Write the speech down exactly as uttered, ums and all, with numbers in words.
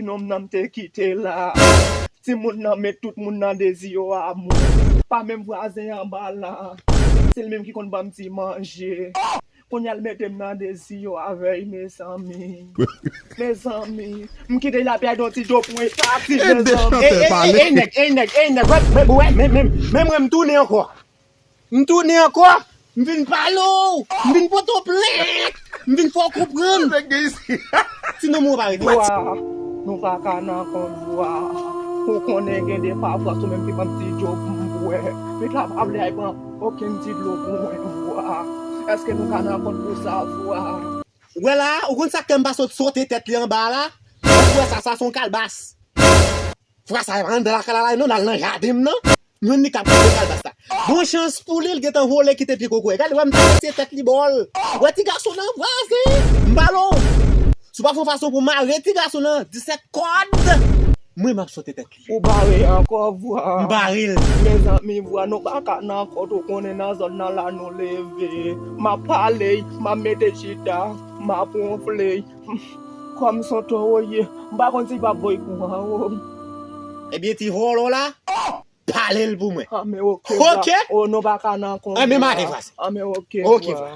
Nonm nan m te kite la. Timoun nan met tout moun nan dezi yo a mwen. Pa menm vwazen anba la. Se li menm ki konn ban m ti manje. Kounye a l mete m nan dezi yo avè l, mezanmi. Mezanmi. M kite lapyay don ti djo pou e pati, mezanmi. Ey, ey, ey, nèg, ey, nèg, ey, nèg, wè, wè, wè, men, men, men mwen m tounen ankò. M tounen ankò. M vin pale w. M vin pote w plent. M vin fè w konprann. Ti nonm ou pa rete. Vwa, nou pa ka nan kont vwa. Ou konnen gen de pafwa se ou menm ki ban m ti djo pou m bwè. Met la pa vle al pran okenn ti dlo pou mwen vwa. Èske nou ka nan kont pou sa vwa? Ou wè la, ou konn sa k fè m pa sot sote tèt li anba la? Ou wè sa, sa se yon kalbas. Vwa sa pa anndan lakay la la non, n al nan jaden m nan. Yon handikap pou kalbas la. Bon chans pou li, l gentan vole kite pye kokoye. Gade, wè m ta kase tèt li bò l. Wè ti gason nan vwazen. M pale w. Si w pa fè yon fason pou mare ti gason nan, disèt kòd, mwen m ap sote tèt li. Ou bare ankò vwa. M bare l. Mezanmi vwa, nou pa ka nan kont, ou konnen nan zòn nan la nou leve. M ap pale, m ap mete chita, m ap wonfle. Kòm son towo ye, m pa konn si l p ap voye kou anwo m. Ebyen ti vòlò la, pale l pou mwen. Anben oke. Oke. O nou pa ka nan kont. Anben mare vwazen. Anben oke. Oke vwa.